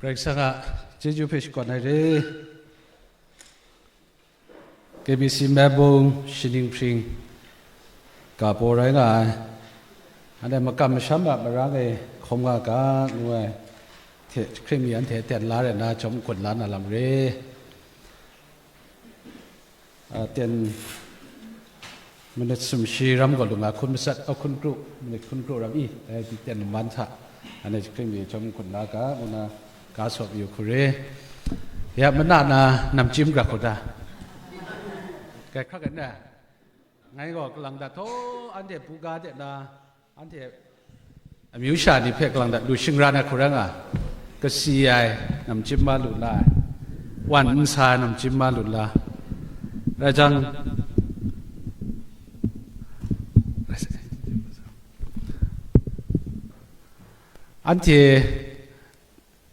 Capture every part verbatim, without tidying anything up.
Karai Kasang a chyeju hpe shakawn ai re. K B C Melbourne, Shining Hpring, ga paw rai nga ai. Anhte makam masham a marang e hkawm nga ga, ngu ai hte, jahkring mi anhte ten la rai nna, chyawm n-gun la na lam re. A, ten minit sumshi ram gaw lung a hkun matsat, a, hkun kru, minit hkun kru ram i, dai ten man hta, anhte jahkring mi chyawm n-gun la ga, ngu na ga sawp yu hku re. Ya, mana na namchyim grak hku ta. Kai hkrak ai na. Ngai gaw kalang dat htaw, anhte buga de na, anhte amyu sha ni hpe kalang dat lu shingran ai hku rai nga, kasi ai namchyim ma lu la ai, wan n sa ai namchyim ma lu la, rai jang, anhte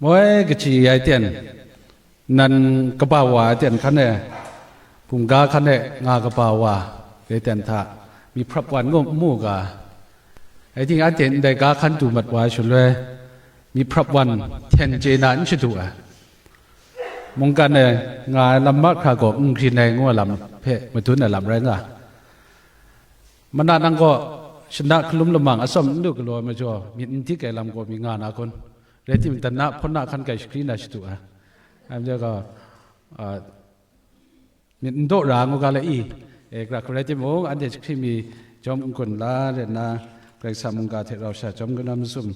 moi kaji ai ten, nan kaba wa ai ten hkan e, bungga hkan e nga kaba wa ai ten hta, myihprap wan ngu n mu ga. Rai ting, anhte ndai ga hkan du mat wa ai shaloi, myihprap wan hten chye na n shadu ai. Mungkan e nga ai lam mahkra gaw n grin ai ngu ai lam hpe madun ai lam rai nga. Mana nang gaw shana hkalum lamang atsawm n lu galaw ai majaw, myit n dik ai lam gaw mi nga na kun? Rai timung, dan na hpawn na hkan kai shakri na shadu ai. Ai majaw gaw, a, myit n daw ra ngu ga le i, e, gara hku rai timung, anhte jahkring mi chyawm n-gun la rai nna, Karai Kasang mungga hte rau sha chyawm kanu mazum,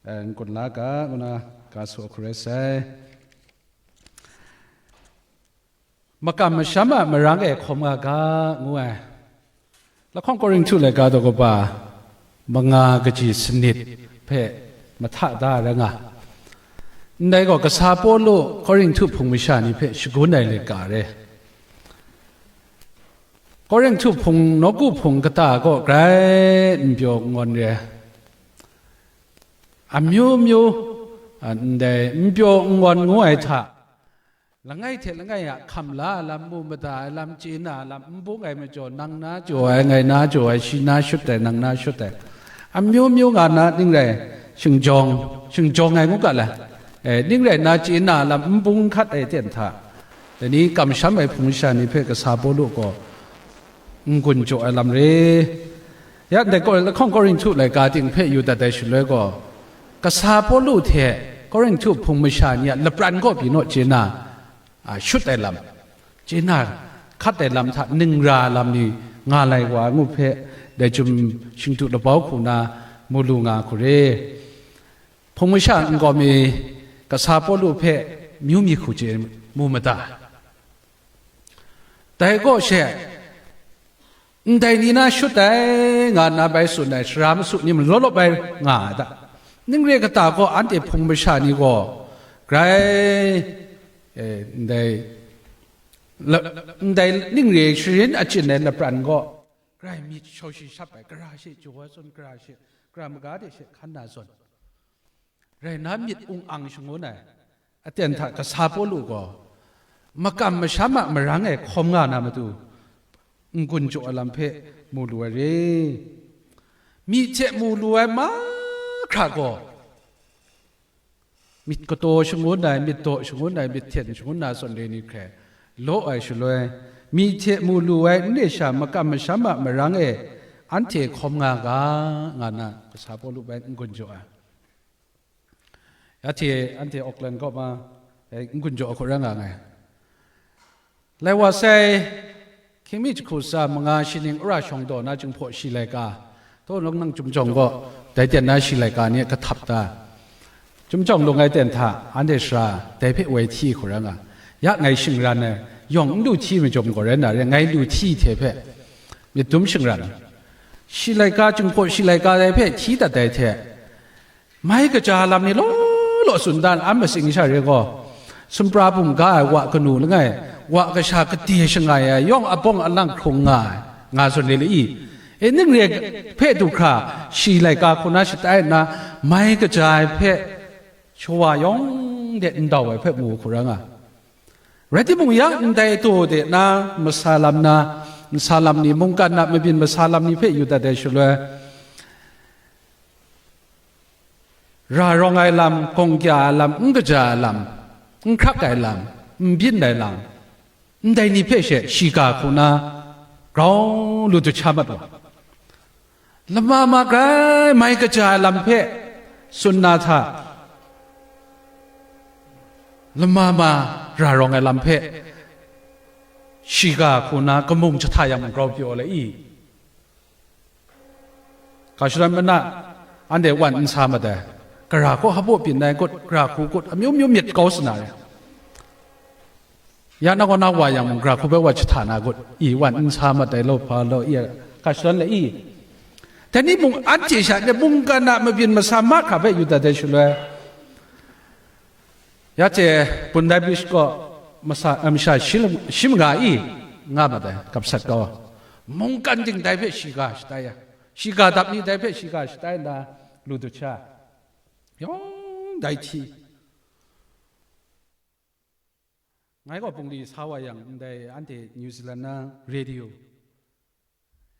e, n-gun la ga, ngu na ga su hku rai sai. Makam masham a marang e hkawm nga ga, ngu ai. Lahkawng Korinhtu laika daw kaba manga kaji sanit hpe mahta da ai rai nga. Ndai gaw, kasa Pawlu Korinhtu hpung masha ni hpe shagun ai laika re. Korinhtu hpung, nawku hpung kata gaw grai n pyaw n ngawn re ai. Amyu myu, a, ndai n pyaw n ngawn ngu ai hta, langai hte langai a hkam la ai lam, mu mada ai lam, chye na ai lam, n bung ai majaw, nang na jaw ai, ngai na jaw ai, shi na shut ai, nang na shut ai, amyu myu nga na ning rai, shingjawng, shingjawng ai ngu ga la, e, ning rai na chye na ai lam n bung hkat ai ten hta, dai ni kamsham ai hpung masha ni hpe kasa Pawlu gaw n-gun jaw ai lam re. Ya ndai gaw, lahkawng Korinhtu laika ting hpe yu dat ai shaloi gaw, kasa Pawlu hte Korinhtu hpung masha ni a lapran gaw pyi naw chye na, a, shut ai lam, chye na hkat ai lam hta ning ra ai lam ni nga lai wa ngu hpe, dai chyum shingtu labau hku na mu lu nga hku re. Hpung masha nkau mi kasa Pawlu hpe myu mi hku chye mu mada. Dai kaw she, ndai ni na shut ai, nga nna bai tsun ai sara masu ni malaw law bai nga ai ta? Ning re kata gaw, anhte hpung masha ni gaw grai, e, ndai la-, ndai ning re sharin achyin ai lapran gaw, grai myit shau shi shap ai, gara she jaw ai zawn, gara she, gara maga de she hkan na zawn, rai nna myit ung ang shangun ai aten hta kasa Pawlu gaw, makam masham a marang e hkawm nga na matu, n-gun jaw ai lam hpe mu lu ai re. Myi hte mu lu ai mahkra gaw, myit kataw shangun ai, myit daw shangun ai, myit hten shangun ai zawn re ni hkrai law ai shaloi, myi hte mu lu ai n re sha makam masham a marang e anhte hkawm nga ga, nga na kasa Pawlu bai n-gun jaw ai. Ya hte anhte Auckland kaw ma, eh, n-gun jaw ahku ra nga nngai. Lai wa sai, hkying mi jahku tsa manga shi ning ara shawng daw na Jinghpaw shi laika, taw lung nang Chyum Jawng gaw, dai ten na shi laika ni a kahtap ta, Chyum Jawng lung ai ten hta, anhte sara, dai hpe woi hti hku ra nga. Ya ngai shingran ai, yawng n lu hti majawm gaw rai na re, ngai lu hti hte hpe, myit dum shingran. Shi laika, Jinghpaw shi laika dai hpe hti dat ai hte, mai kaja lam ni law law tsun dan an masing sha re gaw, sumpra bum ga ai wa kanu langai, wa kasha kade shangai ai, yawng abawng alang hkrung nga ai, nga zawn re le i? E, ning re hpe du hkra, shi laika hku na shatai nna, mai kaja ai hpe shawa yawng de ndau ai hpe mu hku ra nga. Rai timung, ya ndai taw de na masa lam na, masa lam ni, mungkan na mabyin masa lam ni hpe yu dat ai shaloi, Ra rawng ai lam, gawng kya ai lam, n kaja ai lam, n hkrak ai lam, n byin ai lam, ndai ni hpe she shiga hku na grau lu du sha mat wa. Lama ma grai mai kaja ai lam hpe tsun na hta, lama ma ra rawng ai lam hpe shiga hku na kamung jahta yang mung grau pyaw le i? Ga shadawn mana, anhte wan n sa mat ai. Gara hku hpaw byin ai kut, gara hku kut, amyu myu myit kau sa na re. Ya na kaw na wa yang mung, gara hku bai wa jahta na kut, i wan n sa mat ai law hpa law i, ga shadawn le i. Dai ni mung anhte sha de mungkan a mabyin masa mahkra hpe yu dat ai shaloi, ya hte Bundai Bridge kaw masa, eh, masha shi, shi manga i nga mat ai, gap sat kau. Mungkan ting dai hpe shiga shatai ai, shiga dap ni dai hpe shiga shatai nna lu du sha. Yawng dai hti. Ngai gaw bungli sa wa yang, ndai anhte New Zealand na radio,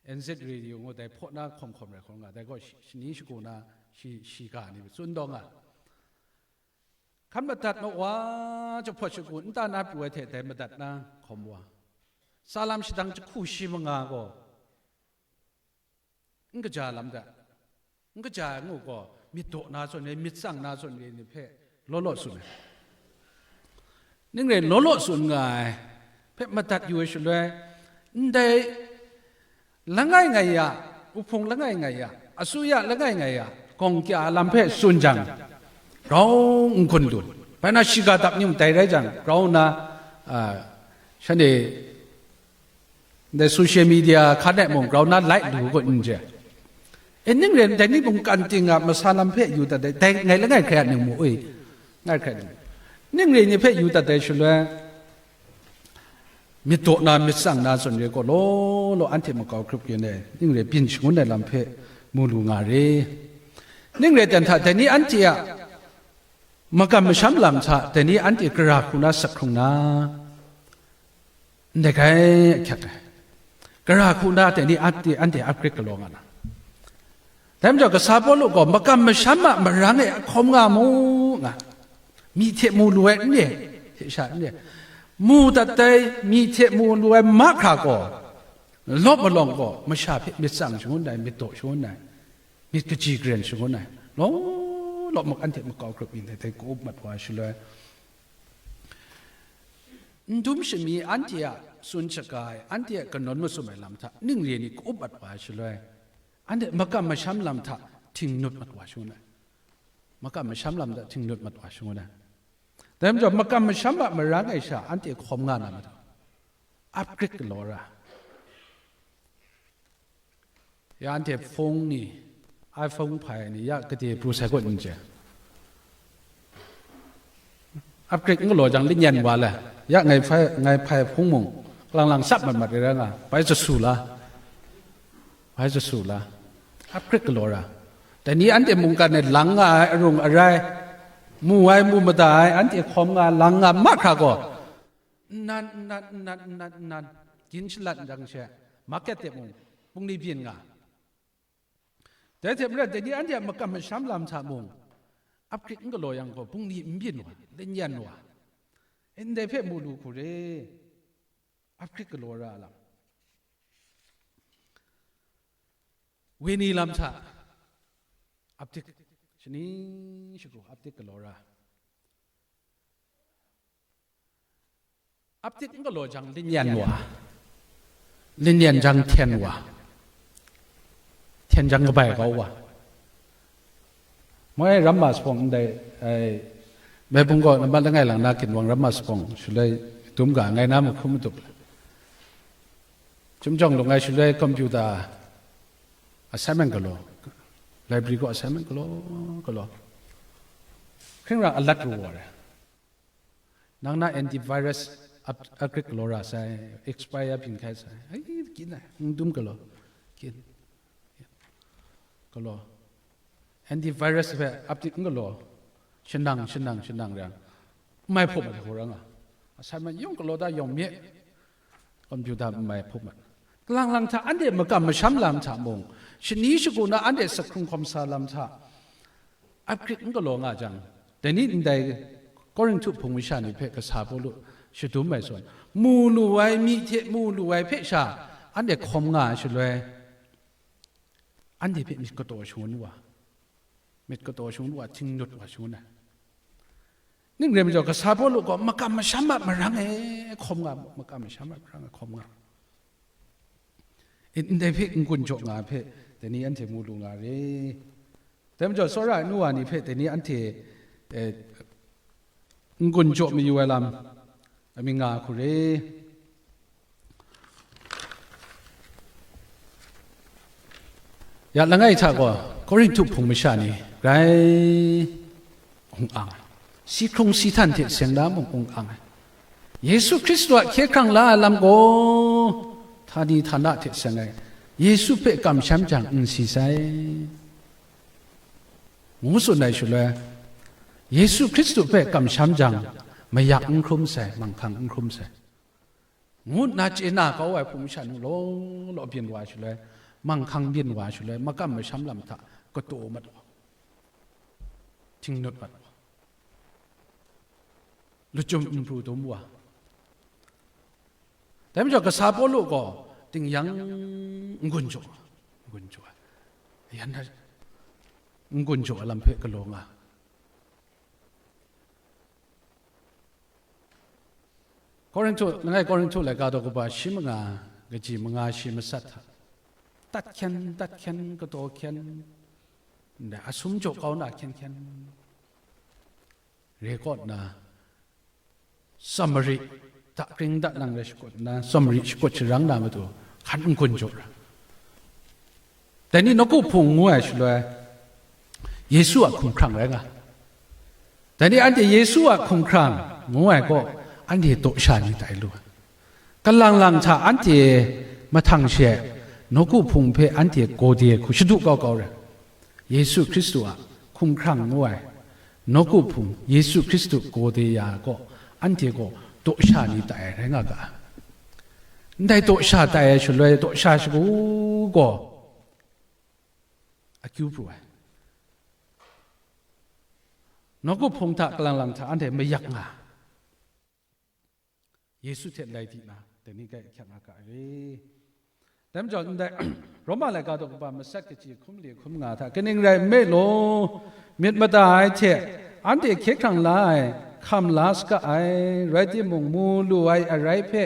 N Z Radio ngu dai hpaw na hkawm hkawm rai hkawm nga, dai gaw shi-, shani shagu na shi, shiga ni tsun dawng nga. Hkan madat ma wa, jahpawt shagu nta na pru ai hte dai madat na hkawm wa. Tsalam shadang jahku shi manga gaw, n kaja lam da, n kaja ai ngu gaw, myit daw na zawn re, myit tsang na zawn re ni hpe law law tsun ai. Ning rai law law tsun nga ai hpe madat yu ai shaloi, ndai langai ngai ya, uhpung langai ngai ya, asuya langai ngai ya, gawng kya lam hpe tsun jang, grau n hkun lu. Bai na shiga dap ni mung dai rai jang, grau nna, a, shanhte ndai social media hkan e mung grau na lai lu kut n je. E, ning rai, dai ni mungkan ting a masa lam hpe yu dat ai, dai ngai langai hkrai a ning mu ui, ngai hkrai ning. Ning rai ni hpe yu dat ai shaloi, myit daw na, myit tsang na zawn re gaw, law law anhte makau grup yin ai, ning rai byin shangun ai lam hpe mu lu nga re. Ning rai dan hta, dai ni anhte a makam masham lam hta, dai ni anhte gara hku na sak hkrung na, ndai hkai ahkyak ai. Gara hku na dai ni anhte, anhte upgrade galaw nga na. Dai majaw, kasa Pawlu gaw makam masham a marang e a hkawm nga mu, nga. Myi hte mu lu ai n re, hte sha n re. Mu dat ai myi hte mu lu ai mahkra gaw, lawp malawng gaw, masha hpe myit tsang shangun ai, myit daw shangun ai, myit kaji karen shangun ai, law law mak anhte makau grup yin ai, dai ka-up mat wa shaloi, n dum shami anhte a tsun shaga ai, anhte a kanawn masum ai lam hta ning re ni ka-up mat wa ai shaloi, anhte makam masham lam hta htingnut mat wa shangun ai, makam masham lam hta htingnut mat wa shangun ai. Dai majaw, makam masham a marang e sha anhte hkawm nga na matu, upgrade galaw ra. Ya anhte hpung ni, iPhone hpai ni, ya gade pru sai kut n chye. Upgrade n galaw jang, lanyan wa le, ya ngai hpai, ngai hpai hpung mung, kalang lang sap mat mat re ra nga, bai zasu la, bai zasu la, upgrade galaw ra. Dai ni anhte mungkan e lang nga ai arung arai, mu ai mu mada ai, anhte hkawm nga, lang nga mahkra gaw, nnan, nnan, nnan, nnan, nnan, gin shalat jang she, market de mung, bungli byin nga. Dai hte maren, dai ni anhte a makam masham lam hta mung, upgrade n galaw yang gaw, bungli n byin wa, lanyan wa. Ndai hpe mu lu hku re, upgrade galaw ra lam. Wenyi lam hta, update, shaning shagu, update galaw ra. Update n galaw jang, lanyan wa, lanyan jang, hten wa, hten jang kabai kau wa. Moi ram ma sapawng ndai, ai, Meibung gaw nambat langai lang na ginwang ram ma sapawng, shaloi dum ga ngai na mahkrum madup. Chyum jawng lung ai shaloi computer assignment galaw, library gaw assignment galaw, galaw. Hkring rang alat ru wa re. Nang na antivirus up-, upgrade galaw ra sai, expire byin hkai sai. Ai, kyin ai, n dum galaw. Kyin. Galaw. Antivirus hpe update n galaw. Shanang, shanang, shanang rai. N mai hpaw mat hku ra nga. Assignment yawng galaw da yawng mye. Computer n mai hpaw mat. Kalang lang hta anhte makam masham lam hta mung, shani shagu na anhte sak hkrung hkawm sa lam hta, Ap hkrit n galaw nga jang, dai ni ndai Korinhtu hpung masha ni hpe kasa Pawlu shadum ai zawn, mu lu ai myi hte mu lu ai hpe sha, anhte hkawm nga ai shaloi, anhte hpe myit kataw shangun wa, myit kataw shangun wa, htingnut wa shangun ai. Ning rai majaw, kasa Pawlu gaw makam masham a marang e hkawm nga, makam masham a marang e hkawm nga. Ndai hpe n-gun jaw nga hpe, dai ni anhte mu lu nga re. Dai majaw, tsawra ai nu wa ni hpe dai ni anhte, eh, n-gun jaw mayu ai lam, amying nga hku re. Ya langai hta gaw, Korinhtu hpung masha ni grai hung ang ai. Si hkrung si htan hte seng na mung hung ang ai. Yesu Hkristu a hkye hkrang la ai lam gaw, htani htana hte seng ai, Yesu hpe kamsham jang n si sai, ngu tsun ai shaloi, Yesu Hkristu hpe kamsham jang, mayak n hkrum sai, manghkang n hkrum sai, ngu nna chye na kau ai hpung masha ni law law byin wa shaloi, manghkang byin wa shaloi, makam masham lam hta kataw mat wa, htingnut mat wa, lachyum n pru dum wa. Dai majaw, kasa Pawlu gaw ting yang n-gun jaw, n-gun jaw ai. Yan na, n-gun jaw ai lam hpe galaw nga. Korinhtu, langai Korinhtu laika daw kaba shi manga, kaji manga shi masat hta, tat hkyen, tat hkyen, kataw hkyen, ndai asum jaw kau na hkyen hkyen, re kaw nna, Samari, dakring daklang rai shakut nna, Samari shakut sharang na matu, hkan n-gun jaw ra. Dai ni nawku hpung ngu ai shaloi, Yesu a hkumhkrang rai nga. Dai ni anhte Yesu a hkumhkrang ngu ai gaw, anhte daw sha ni tai lu ai. Kalang lang hta anhte mahtang she, nawku hpung hpe anhte gawde hku shadu kau kau rai. Yesu Hkristu a hkumhkrang ngu ai nawku hpung, Yesu Hkristu gawde ya gaw, anhte gaw daw sha ni tai ai rai nga ga ai. Ndai daw sha tai ai shaloi, daw sha shagu gaw akyu pru ai. Nawku hpung hta, kalang lang hta anhte mayak nga. Yesu hte lai di na, dai ni grai ahkyak nga ga ai re. Dai majaw, ndai Roma laika daw kaba masat kaji hkum li hkum nga hta, kaning rai nme law, myit mada ai hte anhte hkye hkrang la ai, hkam la saga ai, rai timung, mu lu ai arai hpe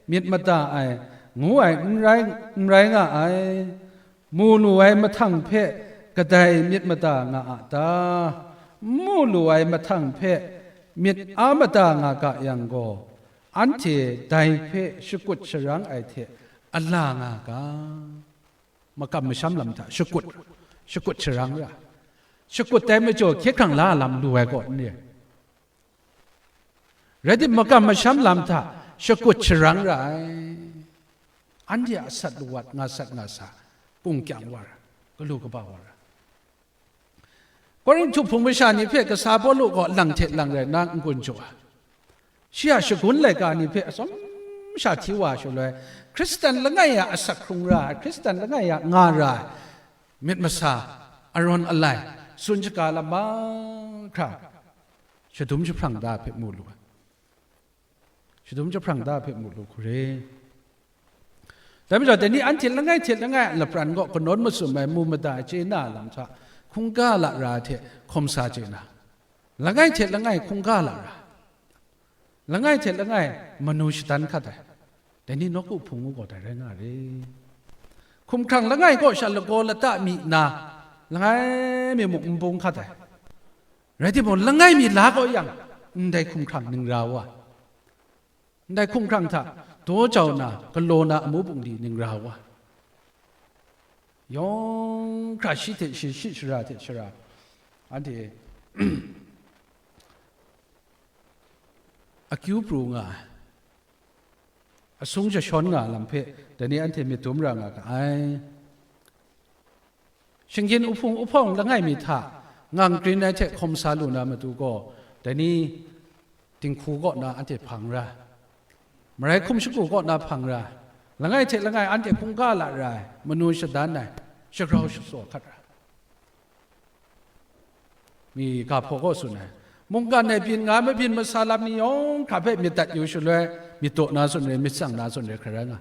myit mada ai, ngu ai n rai, n rai nga ai. Mu lu ai mahtang hpe kadai myit mada nga a ta? N mu lu ai mahtang hpe myit a mada nga ga yang gaw, anhte dai hpe shakut sharang ai hte a la nga ga. Makam masham lam hta shakut, shakut sharang ra. Shakut dai majaw hkye hkrang la lam lu ai gaw n re. Rai timung, makam masham lam hta shakut sharang ra ai. Anhte a sat lawat nga sat nga sa, kung kyang wa ra, galu kaba wa ra. Korinhtu hpung masha ni hpe kasa Pawlu gaw lang hte lang rai nna n-gun jaw ai. Shi a shagun laika ni hpe atsawm sha hti wa shaloi, Hkristan langai a asak hkrung ra ai, Hkristan langai a nga ra ai, myit masa, arawn alai, tsun shaga lam mahkra, shadum jahprang da hpe mu lu ai. Shadum jahprang da hpe mu lu hku re. Dai majaw, dai ni anhte langai hte langai a lapran gaw kanawn masum ai mu mada ai chye na lam hta hkungga lara hte hkawm sa chye na, langai hte langai hkungga lara, langai hte langai manu shadan hkat ai, dai ni nawku hpung u gaw dai rai nga re. Hkumhkrang langai kaw sha lagaw lata mi nna, langai mi muk n bung hkat ai. Rai timung, langai mi la kaw yang, ndai hkumhkrang ning ra u a? Ndai hkumhkrang hta daw jau na, galaw na amu bungli ning ra u a? Yawng hkra shi hte shi, shi shara hte shara, anhte akyu pru nga ai, asung jashawn nga ai lam hpe, dai ni anhte myit dum ra nga ga ai. Shinggyim uhpung uhpawng langai mi hta ngang grin ai hte hkawm sa lu na matu gaw, dai ni dinghku kaw na anhte hpang ra ai, marai hkum shagu kaw na hpang ra ai, langai hte langai anhte hkungga lara ai, manu shadan ai, shagrau shatsaw hkat ra ai. Mi ga hpaw kaw tsun ai. Mungkan e byin nga mabyin masa lam ni yawng hkra hpe myit dat yu shaloi, myit daw na zawn re, myit tsang na zawn re hkra rai nga.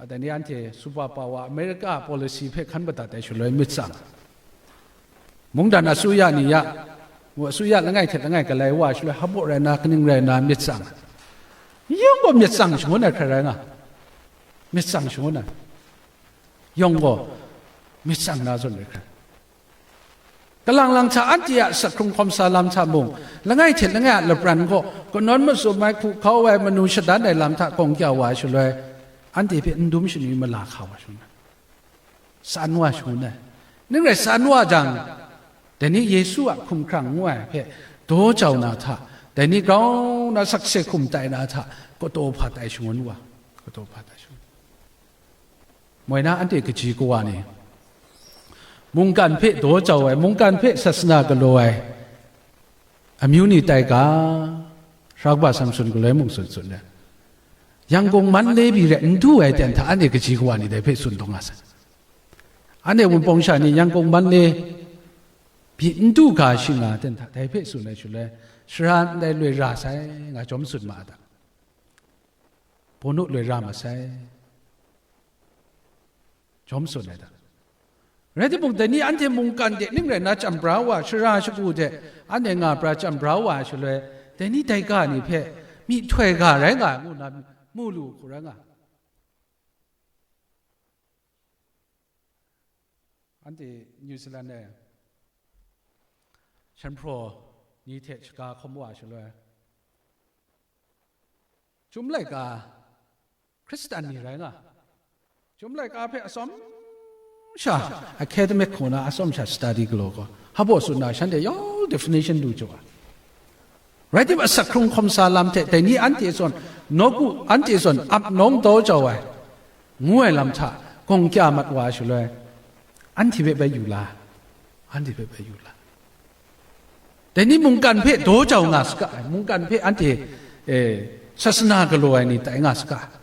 A, dai ni anhte super power America policy hpe hkan madat ai shaloi myit tsang. Mungdan asuya ni ya, asuya langai hte langai galai wa shaloi, hpaw rai na, kaning rai na, myit tsang. Yawng gaw myit tsang shangun ai hkra rai nga. Myit tsang shangun ai. Yawng gaw myit tsang na zawn re hkra. Kalang lang hta anhte a asak hkrung hkawm sa lam hta mung, langai hte langai a lapran gaw kanawn mazum ai, hku hkau ai, manu shadan ai lam hta gawng kya wa ai shaloi, anhte hpe n dum shani mala hka wa shangun ai, san wa shangun ai. Ning rai san wa jang, dai ni Yesu a hkumhkrang ngu ai hpe daw jau na hta, dai ni grau na sakse hkum tai na hta, kataw hpat ai shangun wa, kataw hpat ai shangun. Moi na anhte kaji kawa ni, mungkan hpe daw jau ai, mungkan hpe sasana galaw ai amyu ni tai ga, Sara kaba Samson galoi mung tsun tsun ai. Yangkung Manle pyi re n du ai ten hta anhte kaji kawa ni dai hpe tsun taw nga sai. Anhte Wunpawng sha ni Yangkung Manle pyi n du ga shi nga ten hta dai hpe tsun ai shaloi, sara ndai loi ra sai nga, jawm tsun ma a ta? Bawnu loi ra masai. Jawm tsun ai ta? Rai timung, dai ni anhte mungkan de ning rai na, chyam bra wa, shara shagu de anhte nga bra chyam bra wa ai shaloi, dai ni dai ga ni hpe myihtoi ga rai nga ai ngu na mu lu hku rai nga. Anhte New Zealand e shanhpraw ni hte shaga hkawm wa ai shaloi, Chyum laika Hkristan ni rai nga, Chyum laika hpe atsawm sha, academic hku na atsawm sha study galaw gaw, hpaw tsun na shanhte yawng definition lu jaw ai. Rai timung, asak hkrung hkawm sa lam hte dai ni anhte zawn, nawku anhte zawn ap nawng daw jau ai, ngu ai lam hta gawng kya mat wa ai shaloi, anhte hpe bai yu la, anhte hpe bai yu la. Dai ni mungkan hpe daw jau nga saga ai, mungkan hpe anhte, eh, sasana galaw ai ni tai nga saga ai.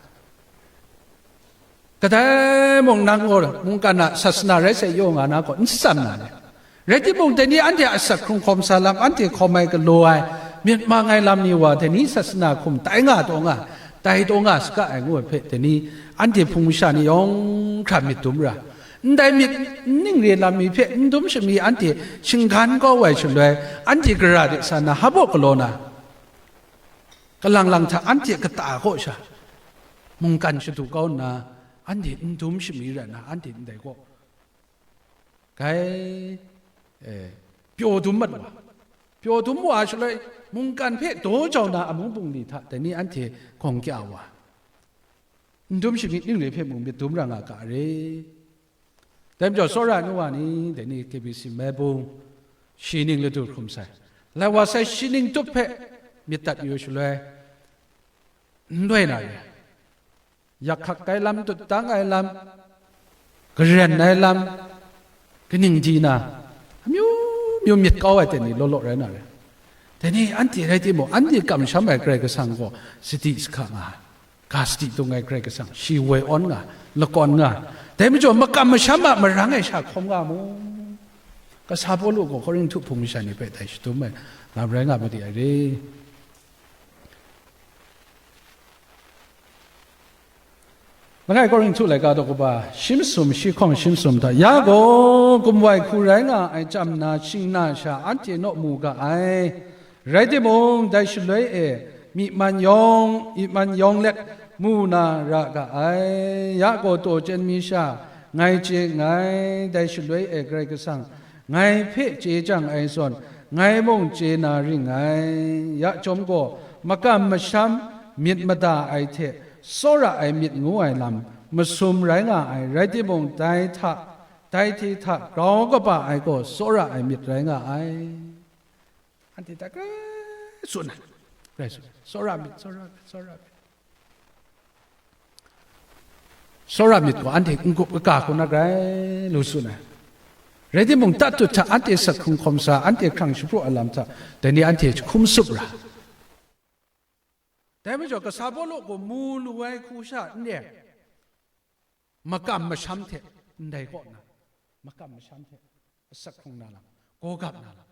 Kadai mung nang gaw mungkan a sasana rai sai yaw nga na gaw n tsam na le. Rai timung, dai ni anhte a asak hkrung hkawm sa lam, anhte hkawm ai galaw ai, myit mang ai lam ni wa, dai ni sasana hkum tai nga taw nga, tai taw nga saga ai ngu ai hpe, dai ni anhte hpung masha ni yawng hkra myit dum ra, ndai myit n ning re lam mi hpe n dum shami anhte shinggan kau ai shaloi, anhte gara de sa na, hpaw galaw na, kalang lang hta anhte kata kaw sha mungkan shadu kau nna, anhte n dum shami rai na, anhte ndai kaw gai, eh, pyaw dum mat wa. Pyaw dum wa shaloi, mungkan hpe daw jau na amu bungli hta dai ni anhte gawng kya wa, n dum shami ning re hpe mung myit dum ra nga ga re. Dai majaw, tsawra ai nu wa ni, dai ni K B C Melbourne, shi ning ladu hkrum sai, lai wa sai shi ning tup hpe myit dat yu shaloi, n loi na re. Yak hkak ai lam, tutdang ai lam, karen ai lam, kaning di na, amyu myu myit kau ai ten ni law law rai na re. Dai ni anhte rai timung, anhte kamsham ai Karai Kasang gaw sadi sahka nga ai. Ga sadi tung ai Karai Kasang, shi woi awn nga, lakawn nga. Dai majaw, makam masham a marang e sha hkawm nga mu. Kasa Pawlu gaw Korinhtu hpung masha ni hpe dai shadum ai, nga rai nga ma di ai re. Langai Korinhtu laika daw kaba shi masum, shi hkawng shi masum hta, ya gaw, gumwai hku rai nga ai chyam na shing na sha anhte naw mu ga ai. Rai timung, dai shaloi e myi man yawng, myi man yawng let mu na ra ga ai. Ya gaw, taw chyen mi sha ngai chye nngai, dai shaloi e Karai Kasang ngai hpe chye jang ai zawn, ngai mung chye na ring ngai. Ya chyawm gaw, makam masham myit mada ai hte tsawra ai myit ngu ai lam masum rai nga ai, rai timung, dai hta, dai hte hta grau kaba ai gaw tsawra ai myit rai nga ai. Anhte hta grai tsun ai, grai tsun ai, tsawra myit, tsawra myit, tsawra myit. Tsawra myit gaw anhte n-gup kaka hku na grai lu tsun ai. Rai timung, tatut hta anhte asak hkrung hkawm sa, anhte hkrang shapraw ai lam hta, dai ni anhte hkum tsup ra. Dai majaw, kasa Pawlu gaw mu lu ai hku sha n re ai, makam masham hte ndai kaw na, makam masham hte asak hkrung na lam, gawgap na lam,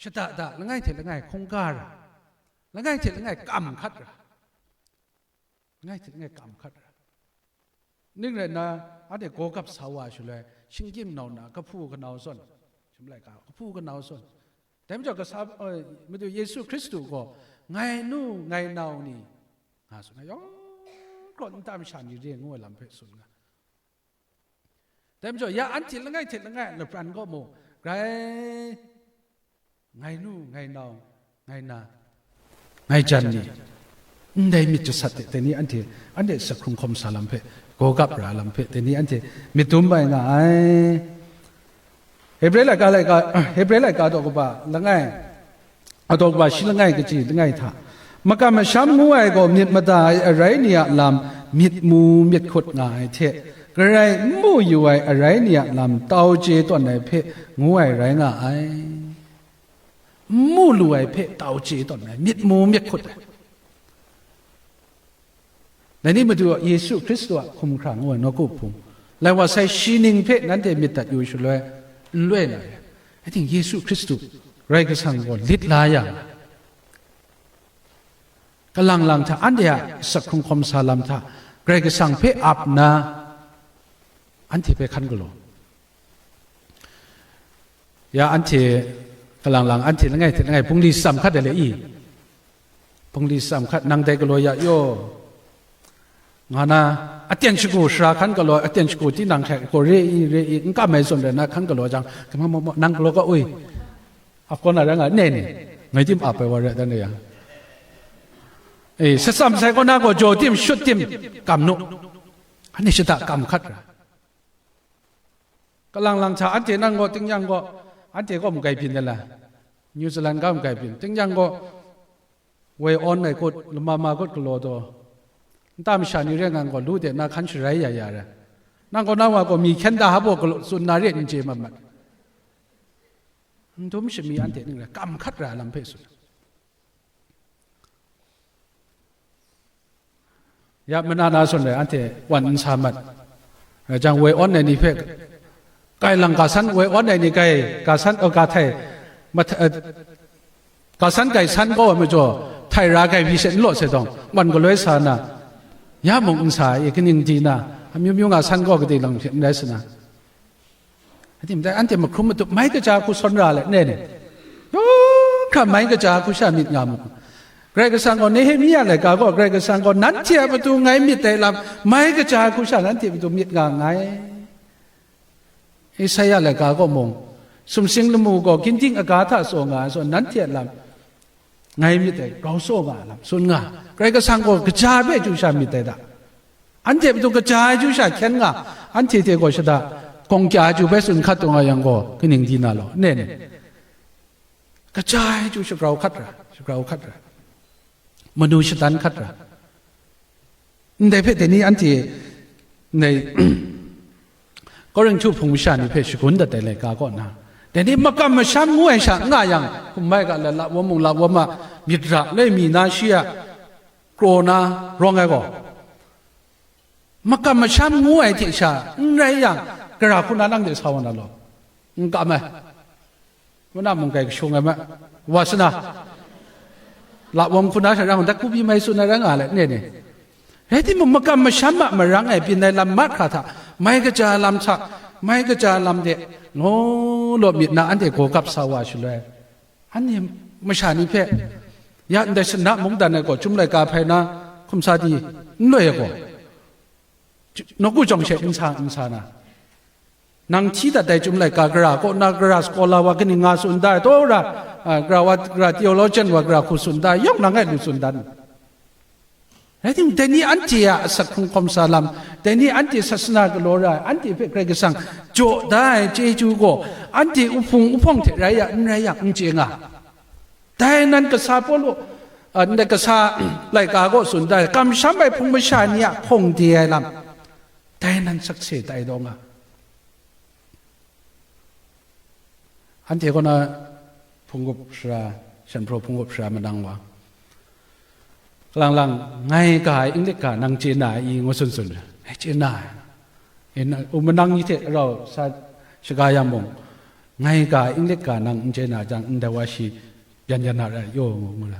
shada da langai hte langai hkungga ra, langai hte langai kam hkat ra, langai hte langai kam hkat ra. Ning rai nna, anhte gawgap sa wa shaloi, shinggyim nau nna, kahpu kanau zawn, shamlai ga, kahpu kanau zawn. Dai majaw, kasa, eh, Madu Yesu Hkristu gaw, "Ngai nu, ngai nau ni," nga tsun ai, yawng hkraw nta masha ni re ngu ai lam hpe tsun nga. Dai majaw, ya anhte langai hte langai a lapran gaw mung, grai ngai nu, ngai nau, ngai na, ngai jan ni, ndai myit jasat de, dai ni anhte, anhte asak hkrung hkawm sa lam hpe, gawgap ra lam hpe, dai ni anhte myit dum ai nga ai. Hebre laika, laika, Hebre laika daw kaba langai, a daw kaba shi langai kaji langai hta, makam masham ngu ai gaw myit mada ai arai ni a lam myit mu myit hkut nga ai hte, garai n mu yu ai arai ni a lam tau chye tawn ai hpe ngu ai rai nga ai. N mu lu ai hpe tau chye tawn ai, myit mu myit hkut ai. Dai ni Madu Yesu Hkristu a hkumhkrang ngu ai nawku hpung, lai wa sai shi ning hpe nanhte myit dat yu shaloi, n loi na re. I think Yesu Hkristu, Karai Kasang gaw lit la ya nga. Kalang lang hta, anhte a asak hkrung hkawm sa lam hta, Karai Kasang hpe ap nna, anhte hpe hkan galaw. Ya, anhte, kalang lang, anhte langai hte langai, bungli tsam hkat ai le i? Bungli tsam hkat, nang dai galaw ya yaw, nga na, aten shagu sara hkan galaw, aten shagu tinang hte gaw re i, re i, n kam ai zawn rai na, hkan galaw jang, kama maw maw, nang galaw ga ui. Ap kaw na rai nga, ne ni, ngai tim ap ai wa rai dan ya. E, satsam sai kaw na gaw, jaw tim, shut tim, kam nu. Anhte shada kam hkat ra. Kalang lang hta, anhte nang gaw, tingnyang gaw, anhte gaw magai byin de la, New Zealand ga magai byin, tingnyang gaw, woi awn ai kut, lama ma kut galaw taw, nta masha ni rai ngang gaw, lu de na hkan sharai ya ya rai. Nang gaw, nang wa gaw, mi hkyen da hpa galaw tsun na re n chye mat mat. N dum shami anhte ning rai, kam hkat ra lam hpe tsun. Ya, mana na zawn rai, anhte wan n sa mat. Rai jang, woi awn ai ni hpe, kai lang ga san, woi awn ai ni kai, ga san, oh, ga htai, maht-, eh, ga san kai san kaw ai majaw, htai ra kai hpyi she n law sai dawng, wan galoi sa na, ya mung n sa ai, kaning di na, amyu myu nga san gaw kading lang hte n rai sa na. Atim dai, anhte mahkrum matup mai kaja hku sawn ra let, ne ni? Yawng hkra mai kaja hku sha myit nga mu. Karai Kasang gaw, Nehemia laika gaw, Karai Kasang gaw, nanhte a matu ngai myit dai lam, mai kaja hku sha nanhte matu myit nga nngai. Esaia laika gaw mung, sumsing lamu gaw, ginding aga hta tsaw nga ai zawn, nanhte a lam, ngai myit dai, grau tsaw nga ai lam, tsun nga. Karai Kasang gaw, kaja hpe chyu sha myit dai da. Anhte matu kaja ai chyu sha hkyen nga, anhte hte gaw shada, gawng kya ai chyu bai tsun hkat taw nga yang gaw, kaning di na law, ne ni? Kaja ai chyu shagrau hkat ra, shagrau hkat ra, manu shadan hkat ra. Ndai hpe dai ni anhte, ndai, Korinhtu hpung masha ni hpe shagun dat ai laika kaw na, dai ni makam masham ngu ai sha n nga yang, hkum mai ga la, lawawm mung lawawm a, myit ra, loi mi na shi a, kraw na rawng ai gaw, makam masham ngu ai hte sha n rai yang, gara hku na nang de sa wa na law, n kam ai. Wuna mung kai kashung ai ma, wa sana, lawawm hku na sha rang, dat kubi mai tsun ai rai nga let, ne ni? Rai timung, makam masham a marang e byin ai lam mahkra hta, mai kaja lam hta, mai kaja lam de, law law myit na anhte gaw gap sa wa shaloi, anhte masha ni hpe, ya ndai sana mungdan ai gaw, Chyum laika hpai na, hkum sa di, n loi ai gaw, nawku jawng she n sa, n sa na, nang hti dat ai Chyum laika gara kaw na, gara scholar wa kaning nga tsun da ai, taw ra, a, gara wa, gara theologian wa gara hku tsun da ai, yawng nang e lu tsun dan. Rai timung, dai ni anhte a asak hkrung hkawm sa lam, dai ni anhte sasana galaw ra ai, anhte hpe Karai Kasang jaw da ai chyeju gaw, anhte uhpung uhpawng hte rai ya, n rai yang, n chye nga. Dai nan kasa Pawlu, a, ndai kasa laika gaw tsun da ai, kamsham ai hpung masha ni a hkawng de ai lam, dai nan sakse tai daw nga. Anhte kaw na hpung gup sara, shanhpraw hpung gup sara manang wa, kalang lang, ngai ga ai Inglik ga nang chye na ai i, ngu tsun tsun, ngai chye na ai. E, na, u manang ni hte rau sa shaga yang mung, Ngai ga, English ga nang n chye na jang, ndai wa shi byan yan na ra yaw, ngu ngu ra.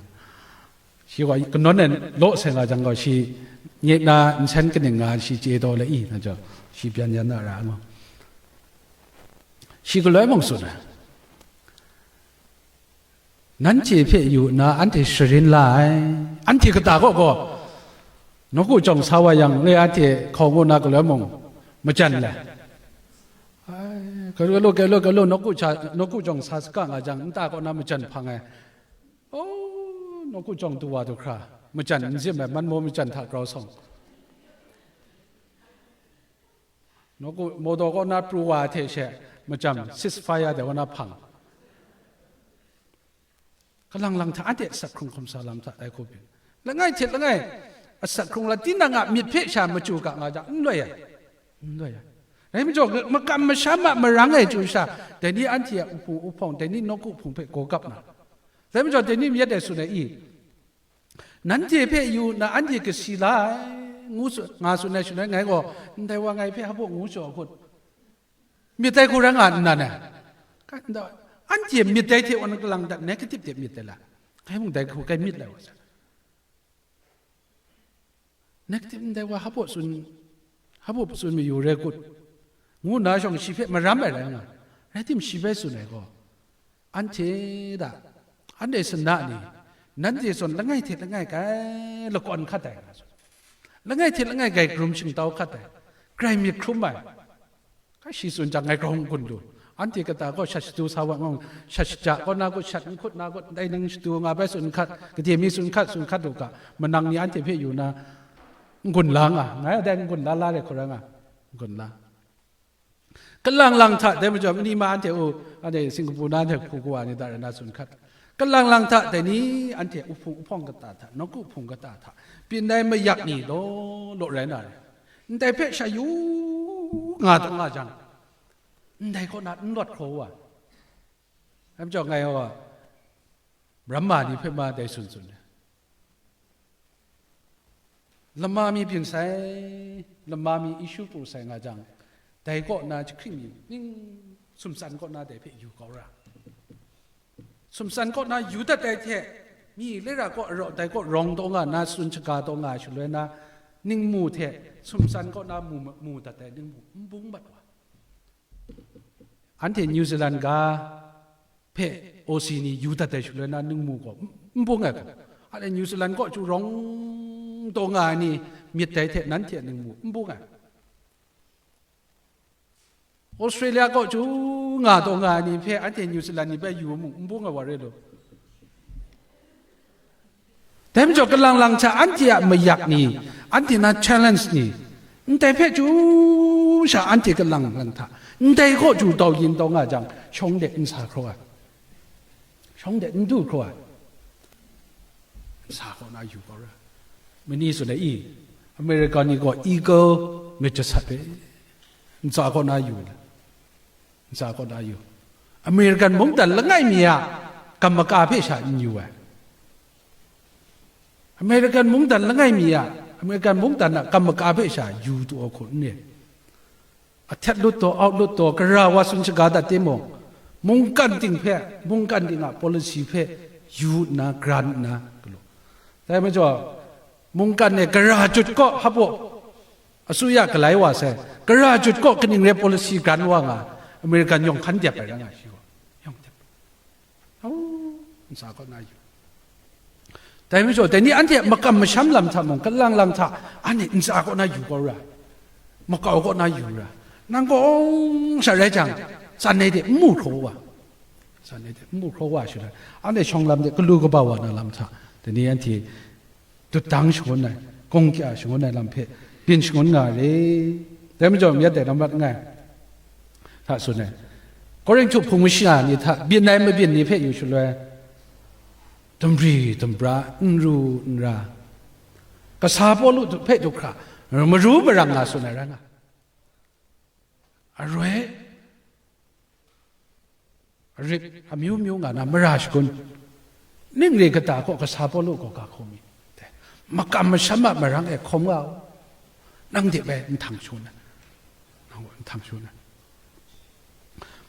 Shi gaw kanawn e law seng nga jang gaw, shi nye na nsen kaning nga shi chye taw le i, na jaw, shi byan yan na ra ngu. Shi galoi mung tsun ai. Nanhte hpe yu nna anhte sharin la ai. Anhte kata kaw gaw, nawku jawng sa wa yang, le anhte hkawng ngu na galoi mung, majan le. Ai, galaw, galaw, galaw, nawku ja, nawku jawng sa saga nga jang, nta kaw na majan hpang ai. Oh, nawku jawng du wa du hkra, majan n zim ai, manmaw majan hta grau sawng. Nawku, mawdaw kaw na pru wa hte she, macam, ceasefire de wa na hpang. Kalang lang hta anhte asak hkrung hkrung sa lam hta dai hku byin. Langai hte langai, asak hkrung la, tinang a myit hpe sha machyu ga nga jang, n loi ai. N loi ai. Rai majaw, makam masham a marang e chyu sha, dai ni anhte a uhpung uhpawng, dai ni nawku hpung hpe gaw gap na. Rai majaw, dai ni myit dai tsun ai i, nanhte hpe yu nna anhte kasi la ai, ngu tsun, nga tsun ai shaloi, ngai gaw, ndai wa ngai hpe hpa ngu shaw hkut. Myit dai hku rai nga nna ne? Ka, nta, anhte myit dai hte wan kalang dat, negative de myit dai la? Ngai mung dai hku kai myit lai wa sa. Negative ndai wa hpa tsun, hpa tsun mayu rai kut, ngu nna shawng shi hpe maram ai rai nga, rai tim shi bai tsun ai gaw, anhte da, anhte sana ni, nanhte zawn langai hte langai kai lakawn hkat ai nga tsun, langai hte langai kai karum shingtau hkat ai, grai myit hkrum ai. Ka shi tsun jang, ngai grau n-gun lu. Anhte kata gaw shat shadu sa wa ngawng, shat shaja kaw na kut, shat n hkut na kut, ndai nang shadu nga bai tsun hkat, gade mi tsun hkat, tsun hkat u ga, manang ni anhte hpe yu na, n-gun la nga, ngai a dai n-gun la la re hku rai nga, n-gun la. Kalang lang hta, dai majaw, mani ma anhte u, anhte Singapore na, anhte hku kawa ni da rai na tsun hkat. Kalang lang hta, dai ni anhte uhpung uhpawng kata hta, nawku hpung kata hta, byin ai mayak ni law law rai na re. Ndai hpe sha yu nga taw nga jang, ndai kaw na n lawt hkraw wa. Dai majaw ngai gaw, Brahma ni hpe ma dai tsun tsun ai. Lama mi byin sai, lama mi issue pru sai nga jang, dai kaw na jahkring mi ning sumtsan kaw na dai hpe yu kau ra. Sumtsan kaw na yu dat ai hte, mi lera kaw arau dai kaw rawng taw nga na, tsun shaga taw nga shaloi na, ningmu hte sumtsan kaw na mu, mu dat ai ningmu n bung mat wa. Anhte New Zealand ga hpe O C ni yu dat ai shaloi na, ningmu gaw n, n bung ai gaw, anhte New Zealand kaw chyu rawng taw nga ai ni myit dai hte nanhte a ningmu n bung ai. Australia kaw chyu nga taw nga ai ni hpe anhte New Zealand ni bai yu mung n bung ai wa re law. Dai majaw, kalang lang hta anhte a mayak ni, anhte na challenge ni, ndai hpe chyu sha anhte kalang lang hta, ndai kaw chyu dau yin taw nga jang, shawng de n sa hkraw ai, shawng de n du hkraw ai, n sa kaw na yu kau ra. Mani tsun ai i, America ni gaw eagle myit jasat hpe, ntsa kaw na yu ai. Ntsa kaw na yu. American mungdan langai mi a kam maka hpe sha n yu ai. American mungdan langai mi a, American mungdan a kam maka hpe sha yu taw hku n ri. Ahtet lut taw, out lut taw, gara wa tsun shaga dat timung, mungkan ting hpe, mungkan ting a policy hpe yu nna, grant nna, galaw. Dai majaw, mungkan e gara jut kaw hpaw, asuya galai wa sai, gara jut kaw kaning rai policy grant wa nga, American yawng hkan dep ai rai nga shi gaw, yawng dep. Au, ntsa kaw na yu. Dai majaw, dai ni anhte makam masham lam hta mung, kalang lang hta, anhte ntsa kaw na yu kau ra, makau kaw na yu ra, nang kaw sha rai jang, tsan ai de n mu hkraw wa, tsan ai de n mu hkraw wa shaloi, anhte shawng lam de galu kaba wa na lam hta, dai ni anhte dut dang shangun ai, gawng kya shangun ai lam hpe byin shangun nga re. Dai majaw, myit dai lam rat nngai, hta tsun ai. Korinhtu hpung masha ni hta byin ai mabyin ni hpe yu shaloi, dumri dumbra, n ru n ra, kasa Pawlu hpe du hkra, maru marang nga tsun ai rai nga. Aroi, arip amyu myu nga na mara shagun, ning re kata kaw kasa Pawlu gaw ga hkawm mi? Makam masham a marang e hkawm nga u, nang de bai nhtang shu na, nang gaw nhtang shu na.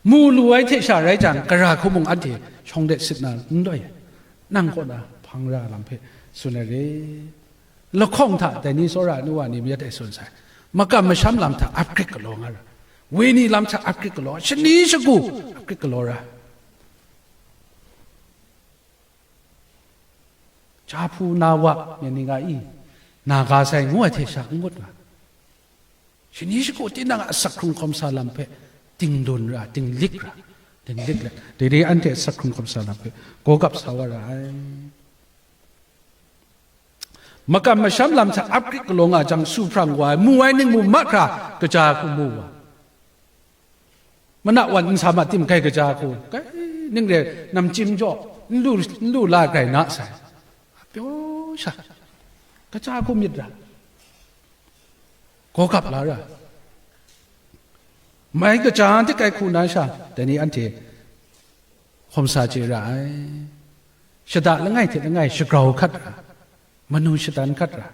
Mu lu ai hte sha rai jang, gara hku mung anhte shawng de sit na n doi, nang kaw na hpang ra lam hpe tsun ai re. Lahkawng hta dai ni tsawra nu wa ni mayat e tsun sai. Makam masham lam hta ap hkrit galaw nga ra, wenyi lam hta ap hkrit galaw, shani shagu ap hkrit galaw ra. Jahpu na wa, myit ni nga i, na ga sai ngu ai hte sha n ngut nga. Shani shagu tinang a asak hkrung hkawm sa lam hpe tingdun ra, tinglik ra, tinglik let, dai re anhte asak hkrung hkawm sa lam hpe gawgap sa wa ra ai. Makam masham lam hta ap hkrit galaw nga jang, su hprang wa ai, mu ai ning mu mahkra, kaja hku mu wa. Mana wan nsa ma tim gai kaja hku, kai ning re, namchyim jaw n lu, n lu la grai na sai. Pyaw sha, kaja hku myit ra, gawgap la ra, mai kaja hte kai hku na sha, dai ni anhte hkawm sa chye ra ai. Shada langai hte langai shagrau hkat ra, manu shadan hkat ra.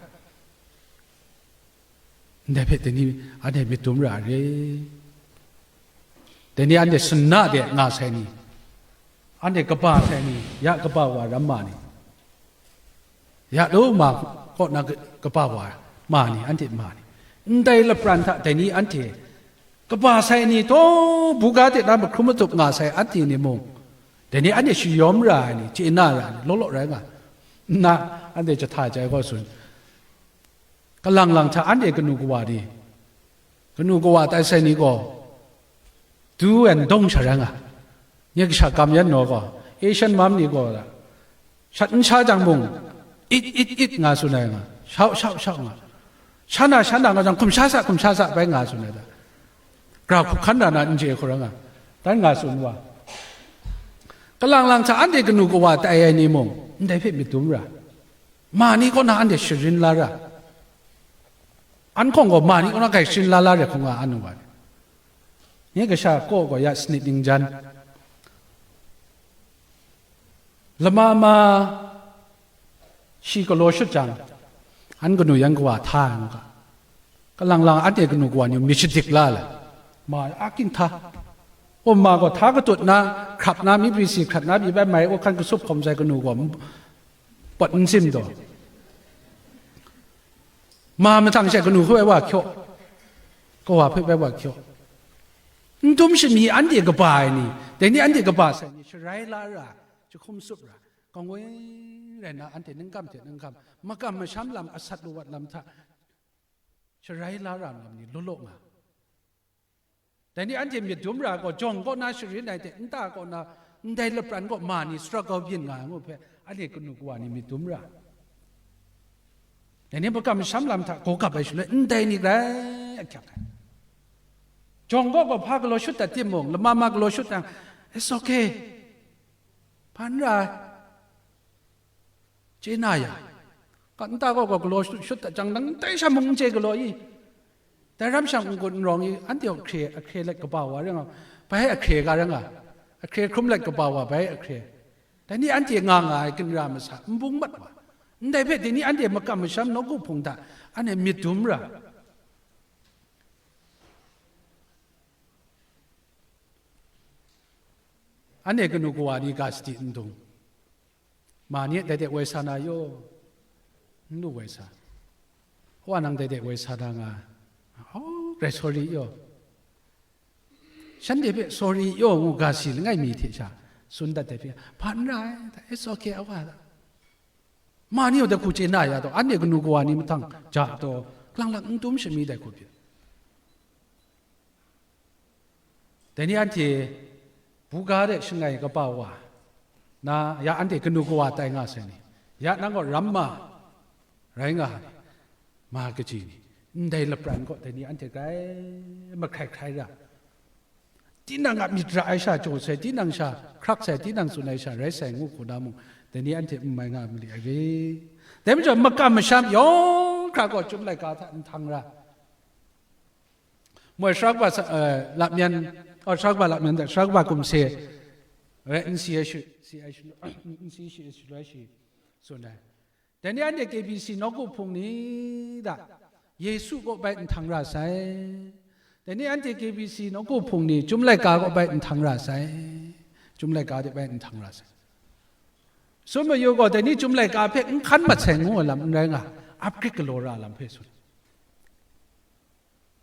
Ndai hpe dai ni anhte myit dum ra ai re. Dai ni anhte sanna de nga sai ni, anhte kaba sai ni, ya kaba wa ram ma ni, ya lawma kaw na kaba wa ma ni, anhte ma ni, ndai lapran hta dai ni anhte kaba sai ni, taw buga de na mahkrum matup nga sai anhte ni mung, dai ni anhte shayawm ra ai ni, chye na ra ai ni, law law rai nga, nna anhte jahta jai gaw tsun. Kalang lang hta anhte kanu kawa ni, kanu kawa tai sai ni gaw, du and don't sha rai nga. Nye kasha kam yan naw gaw, Asian mam ni gaw, shat n sha jang mung, it, it, it nga tsun ai nga, shau, shau, shau nga. Sha na, sha na nga jang, hkum sha sa, hkum sha sa bai nga tsun ai da. Gra hku hkan da na n chye hku rai nga, dan nga tsun wa. Kalang lang hta anhte kanu kawa tai ai ni mung, ndai hpe myit dum ra. Ma ni kaw na anhte sharin la ra. An hkawng gaw ma ni kaw na grai sharin la la re hkawng nga an wa. Nye kasha kaw gaw ya sanit ningjan. Lama ma shi galaw shut jang, an kanu yan kawa hta ai nga. Kalang lang anhte kanu kawa ni myit shadik la ai. Ma a king hta. Kaw ma gaw hta katut na, hkrap na, myi pri si hkrat na, byi bai mai, awhkan kasup hkawm sai kanu gaw, pawt n sim taw. Ma mahtang she kanu hpe bai wa hkyaw, kawa hpe bai wa hkyaw. N dum shami anhte kaba ai ni, dai ni anhte kaba sai ni, sharai la ra, jahkum sup ra, kangwi rai na anhte ningkam hte ningkam, makam masham lam, asat lawat lam hta sharai la ra lam ni law law nga. Dai ni anhte myit dum ra gaw, jawng kaw na sharin ai hte, nta kaw na ndai lapran kaw ma ni struggle byin nga ai ngu hpe, anhte kanu kawa ni myit dum ra. Dai ni makam masham lam hta gaw gap ai shaloi, ndai ni grai ahkyak ai. Jawng kaw gaw hpa galaw shut dat timung, lama ma galaw shut yang, it's okay. Hpa n ra ai. Chye na ya, ka nta gaw gaw galaw shut, shut dat jang, dang ndai sha mung n chye galaw i, dai ram shang n-gun n-rawng i, anhte gaw ahkre, ahkre let kaba wa rai nga, bai ahkre ga rai nga, ahkre hkrum let kaba wa bai ahkre. Dai ni anhte nga nga ai ginra masa n bung mat wa, ndai hpe dai ni anhte makam masham nawku hpung hta anhte myit dum ra. Anhte kanu kawa ni ga sadi n dung. Ma ni dai de woi sa na yaw, n lu woi sa. Wa nang dai de woi sa na nga, oh, grai sorry yaw. Shanhte hpe sorry yaw ngu ga si langai mi hte sha, tsun dat dai hpe, hpa n ra ai, it's okay, a wa. Ma ni wa dai hku chye na ya taw, anhte kanu kawa ni mahtang ja taw, lang lang n dum shami dai hku pyi. Dai ni anhte buga de shangai kaba wa na, ya anhte kanu kawa tai nga sai ni, ya nang gaw ram ma rai nga ni, ma kaji ni, ndai lapran kaw dai ni anhte grai mahkrai hkrai ra, tinang a myit ra ai sha jaw sai, tinang sha hkrak sai, tinang tsun ai sha rai sai ngu hku na mung, dai ni anhte n mai nga mali ai re. Dai majaw makam masham yawng hkra gaw Chyum laika hta nhtang ra, moi, sara kaba sa, eh, lamyan, oh, sara kaba lamyan hte sara kaba kumhse rai n si ai shi, si ai shi, n si shi, shi rai shi, tsun ai. Dai ni anhte K B C nawku hpung ni hta Yesu kaw bai nhtang ra sai. Dai ni anhte K B C nawku hpung ni Chyum laika kaw bai nhtang ra sai. Chyum laika de bai nhtang ra sai. Sun mayu gaw dai ni Chyum laika hpe n hkan mat sai ngu ai lam n rai nga, ap grit galaw ra lam hpe sun.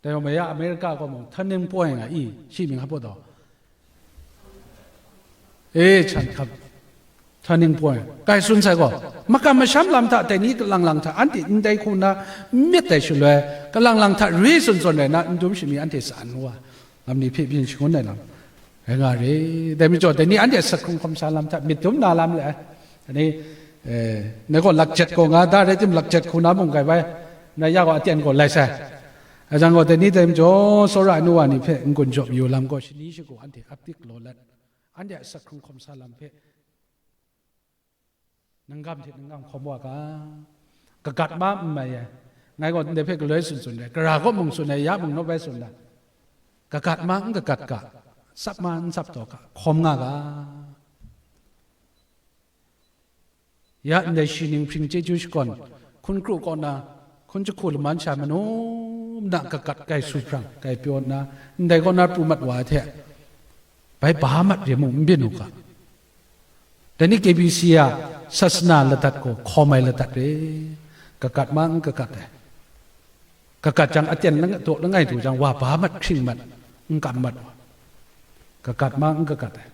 Dai gaw maya America gaw mung turning point nga i, shi mying hpa taw. E, chan hkap, turning point. Kai tsun sai gaw, makam masham lam hta dai ni kalang lang hta anhte ndai hku nna n myit dai shaloi, kalang lang hta ri tsun tsun rai nna, n dum shami anhte tsa n wa, lam ni hpe byin shangun ai lam rai nga re. Dai majaw, dai ni anhte asak hkrung hkawm sa lam hta myit dum na lam le ai. Dai ni, eh, ngai gaw lakjet gaw nga, da rai tim lakjet hku na mung kai bai, na ya gaw aten gaw lai sai. Ajang gaw, dai ni dai majaw, tsawra ai nu wa ni hpe n-gun jaw mayu lam gaw, shani shagu anhte ap dik law let, anhte asak hkrung hkawm sa lam hpe, nang gam hte nang gam hkawm wa ga, kagat ma n mai ai. Ngai gaw ndai hpe galoi tsun tsun ai, gara kaw mung tsun ai, ya mung nawp ai tsun ai. Kagat ma n kagat ga, tsap ma n tsap taw ga, hkawm nga ga. Ya ndai shi ning hpring chyeju shakawn, hkun kru kaw na, hkun jahku laman sha manu mada kagat kai su hprang, kai pyaw nna, ndai kaw na pru mat wa ai hte, bai ba mat re mung n byin u ga. Dai ni K B C a sasana ladat gaw hkawm ai ladat re, kagat ma n kagat ai. Kagat jang aten lang-, daw langai du jang, wa ba mat hkring mat, n kam mat wa. Kagat ma n kagat ai.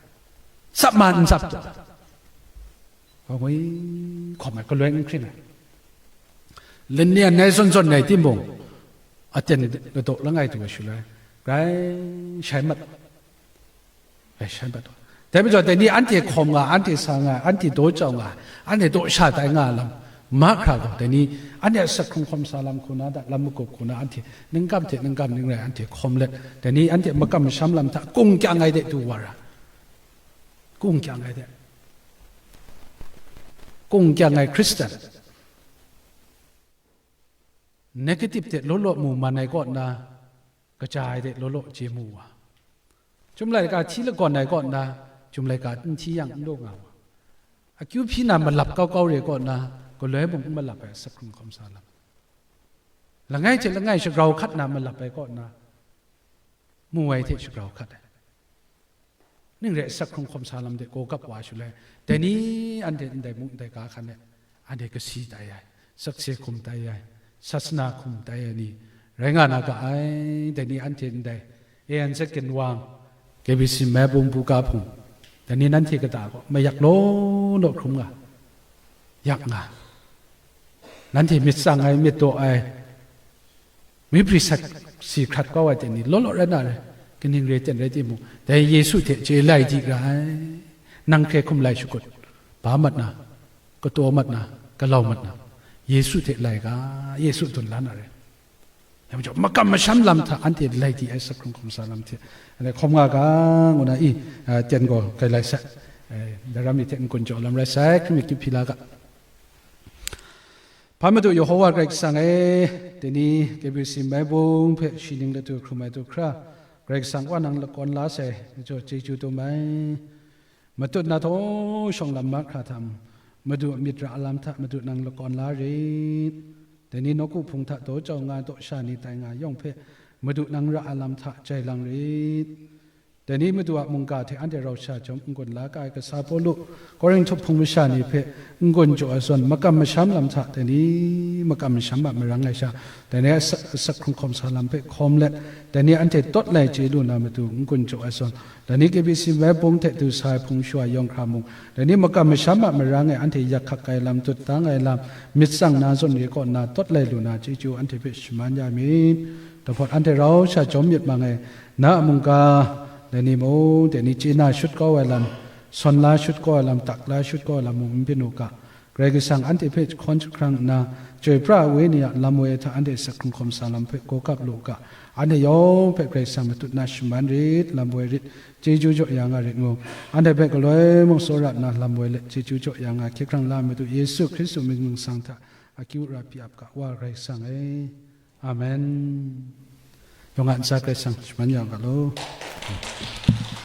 Tsap ma n tsap taw. Wa ngwi hkawm ai, galoi n hkring ai. Lani an nai zawn zawn nai timung, aten ladaw langai du ai shaloi, grai shai mat. Ai, shai mat wa. Dai majaw, dai ni anhte hkawm nga, anhte sa nga, anhte daw jau nga, anhte daw sha tai nga lam, mahkra gaw, dai ni anhte asak hkrung hkawm sa lam hku na, da lam magup hku na, anhte ningkam hte ningkam ning rai, anhte hkawm let, dai ni anhte makam masham lam hta kung kyang ai de du wa ra. Kung kyang ai de. Kung kyang ai Hkristan. Negative hte law law mu man ai kaw nna, kaja ai hte law law chye mu wa. Chyum laika hti lagawn ai kaw nna, Chyum laika n hti yang n law nga wa. Akyu hpyi na malap kau kau re kaw nna, galoi mung n malap ai asak hkrung hkawm sa lam. Langai hte langai shagrau hkat na malap ai kaw nna, mu ai hte shagrau hkat ai. Ning rai asak hkrung hkawm sa lam de gaw gap wa shaloi, dai ni anhte ndai mung ndai ga hkan e, anhte kasi tai ai, sakse hkum tai ai, sasana hkum tai ai ni rai nga na ga ai. Dai ni anhte ndai A N Z Ginwang, K B C Maibung buga hpung, dai ni nanhte kata gaw mayak law law hkrum nga, yak nga. Nanhte myit tsang ai, myit daw ai, myu pri sat si hkrat kau ai hte ni law law rai na re, kaning re ten rai timung, dai Yesu hte chye lai di ra ai. Nang hkre hkum lai shakut, ba mat na, kataw mat na, galau mat na, Yesu hte lai ga, Yesu dun la na re. Yang majaw, makam masham lam hta anhte lai di ai asak hkrung hkawm sa lam hte, anhte hkawm nga ga, ngu na i, a, ten gaw kai lai sai. Eh, daram ni hte n-gun jaw lam rai sai, hkring myit kyu hpyi la ga. Hpa Madu Yehowa Karai Kasang e, dai ni K B C Maibung hpe shi ning latu hkrum ai du hkra, Karai Kasang wa nang lakawn la sai, majaw chyeju dum ai. Matut na htaw shawng lam mahkra hta mung, Madu a myit ra lam hta Madu nang lakawn la rit. Dai ni nawku hpung hta daw jau nga daw sha ni tai nga yawng hpe, Madu nang ra a lam hta jai lang rit. Dai ni Madu a mungga hte anhte rau sha jawm n-gun la ga ai kasa Pawlu, Korinhtu hpung masha ni hpe n-gun jaw ai zawn, makam masham lam hta dai ni makam masham a marang ai sha, dai ni a sa-, asak hkrung hkawm sa lam hpe hkawm let, dai ni anhte tawt lai chye lu na matu n-gun jaw ai zawn, dai ni K B C Maibung hte du sa ai hpung shawa yawng hkra mung, dai ni makam masham a marang e anhte yak hkak ai lam, dut dang ai lam, myit tsang na zawn re kaw nna tawt lai lu na chyeju anhte hpe shaman ya myit. Dahpawt anhte rau sha jawm myit mang e, na a mungga, dai ni mung, dai ni chye na shut kau ai lam, sawn la shut kau ai lam, tak la shut kau ai lam mung n byin u ga. Karai Kasang anhte hpe jahkawn jahkrang nna, Chyoi pra ai Wenyi a lam woi hta anhte asak hkrung hkawm sa lam hpe gaw gap lu u ga. Anhte yawng hpe Karai Kasang matut na shaman rit, lam woi rit, chyeju jaw ya nga rit ngu. Anhte hpe galoi mung tsawra nna lam woi let chyeju jaw ya nga, hkye hkrang la ai Madu Yesu Hkristu mying ningsang hta akyu ra pyi ap ga, Wa Karai Kasang e. Amen. Yawng a ntsa Karai Kasang shaman ya u ga law.